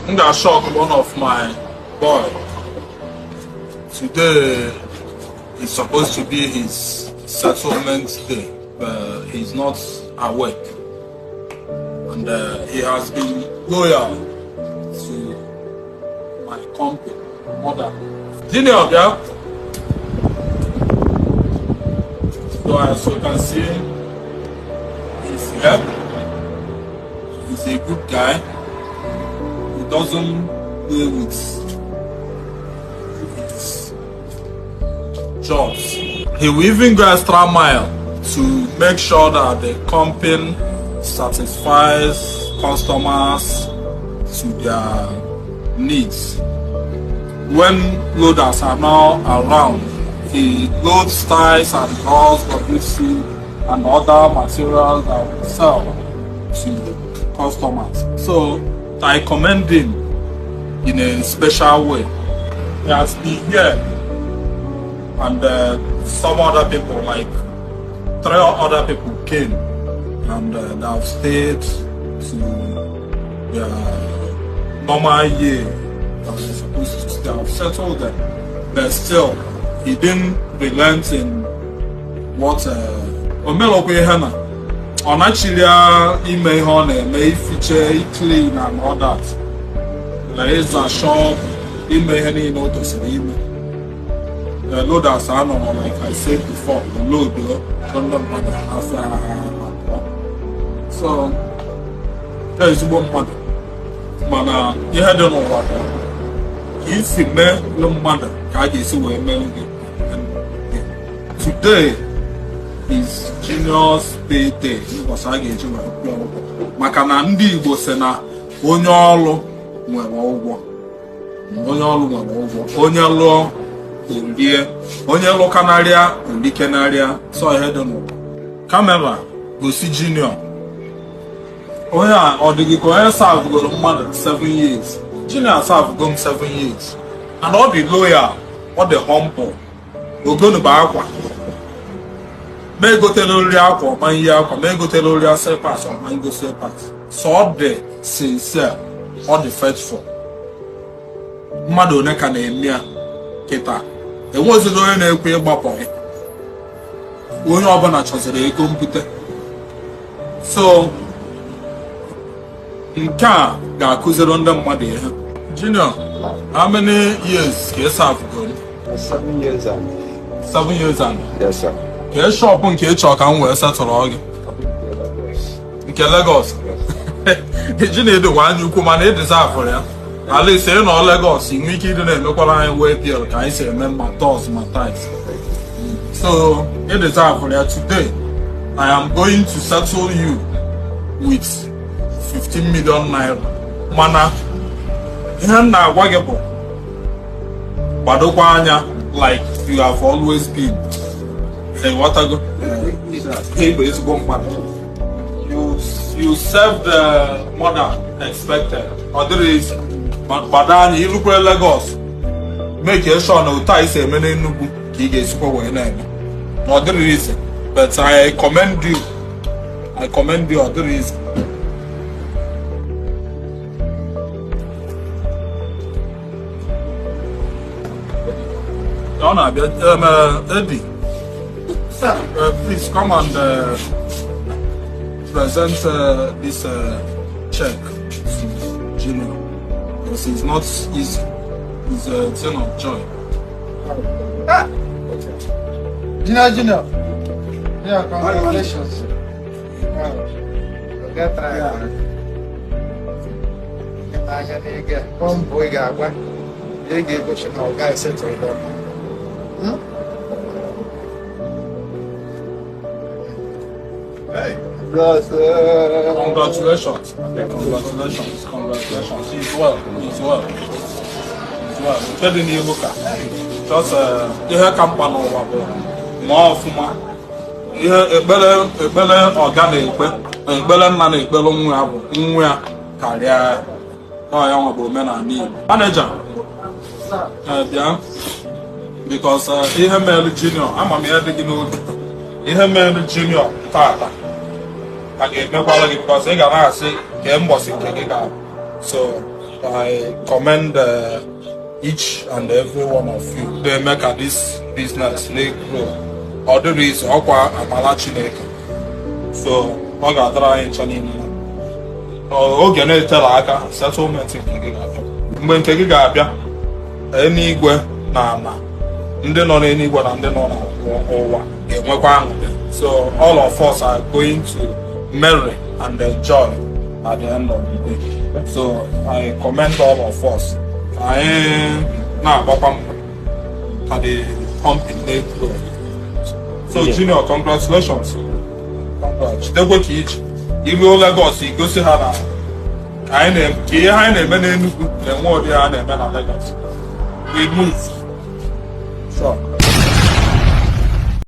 M ga-shock one of my boy. Today is supposed to be his settlement day, but he's not awake. And he has been loyal to my company more than Junior, yeah? So as you can see, he's here. He's a good guy. He doesn't play with his jobs. He will even go extra mile to make sure that the company satisfies customers to their needs. When loaders are now around, he loads tiles and doors, WC, and other materials that we sell to customers. So I commend him in a special way. He has been here, and some other people, like three other people came, and they have stayed to their normal year that they're supposed to stay. Have settled them, but still, he didn't relent in what o melokwa ihe na ọ nachiri ya ime ihe ọ na-eme, ifiche, clean and all that, na ịza shop, ime ihe niile o tosiri ime. The loaders anọrọ, like I said before, load ndị mmadụ afọ abụọ. So ezigbo mmadụ, mana ihe dị n'ụwa bụ ka isi mee mmadụ ka a ga-esi wee mee gị. Today is Junior's payday, ụbọchị a ga-eji wee kwụọ ụgwọ, maka na ndị Igbo sị na onye ọlụ nwere ụgwọ, onye ọlụ nwere ụgwọ. Onye lụọ orie, onye lụkanarịa orikenarịa. So ihe dị n'ụwa, camera gosi Junior onye a, ọ dị gị ka onye servegoro mmadụ 7 years. Junior servego m 7 years and ọ dị loyal, ọ dị humble. Ogonu bụ akwa ma egotela oriri akwa ọma, ihe akwa ma egotela oriri slippers ọma, ngo slippers. So ọ dị sincere, ọ dị faithful. Mmadụ one ka na-eme ya kịta? Enwezighị onye na-ekwe ịgbapọ. Onye ọbụla chọziri ego mbute. So nke a ga-akụziri ndị mmadụ ihe. Junior, how many years ka ị servegoro? 7 years and 7 years and Yes, sir. Ka shop nke ị chọrọ ka m wee setụrụ gị? Nke Lagos. Ji na-edokwa anya ukwu, mana ị deserve ya. At least ị nọ Lagos, ị nwee ike ịdị na-emekwara anyị waybill ka anyị si eme ma doors ma tiles. So ị deserve ya. Today I am going to settle you with 15 million naira, mana ihe m na-agwa gị bụ gbadokwa anya like you have always been. Ịghọtago? Ị bụ ezigbo mmadụ. You served more than expected. Ọ dịrị easy. Ma gbado anya, irukwere Lagos, make sure na otu anyị si eme n'Enugu ka ị ga-esikwa wee na-eme. Na ọ dịrị easy, but I commend you, I commend you. Ọ dịrị easy. Ọ na-abịa. Eddie. Sir. Please come and present this check to Junior, because it's not easy. It's a thing of joy. Ah! Junior, Junior. Yeah, congratulations. Wow. Get right. Anya na ị ga mbọ ị ga-agba, ị ga-egosi na ọ gaghị settle down. Yes, Congratulations. Congratulations. Congratulations. He's well. He's well. He's well. Nke dị n'ihu ka just ihe ka mkpa n'ụwa bụ ma ọfụma ihe ekpere, ekpere ọga na-ekpe, ekpere nna na-ekpere nwa ya bụ nwa ya karịa ya. Ọ ya nwa bụ omenala Igbo. Manager, bịa, because ihe mere Junior, ama m ihe dị gị n'obi. Ihe mere Junior tata ka ga-emekwara gị, because ị ga na-asị kee mbọsị nke gị ga. So I commend each and every one of you na-eme ka this business na-grow. Ọ dịrị izu ọkwa amala Chineke, so ọ ga-adara anyị ncha niile. Oge na-etere aka, settlement nke gị ga-abịa. Mgbe nke gị ga-abịa, eluigwe na ala, ndị nọ n'eluigwe na ndị nọ n'ụwa ga-enwekwa aṅụrị. So all of us are going to merry and enjoy at the end of the day. So I commend all of us. Ka anyị na-agbakwa mbọ ka the company na-grow. So Junior, congratulations. Congrats. Jidekwe ka iji iruo Lagos, igosi ha na ka anyị na- ka ihe anyị na-eme n'Enugu na-enwe ụdị ha na-eme na Lagos. We move. Sure.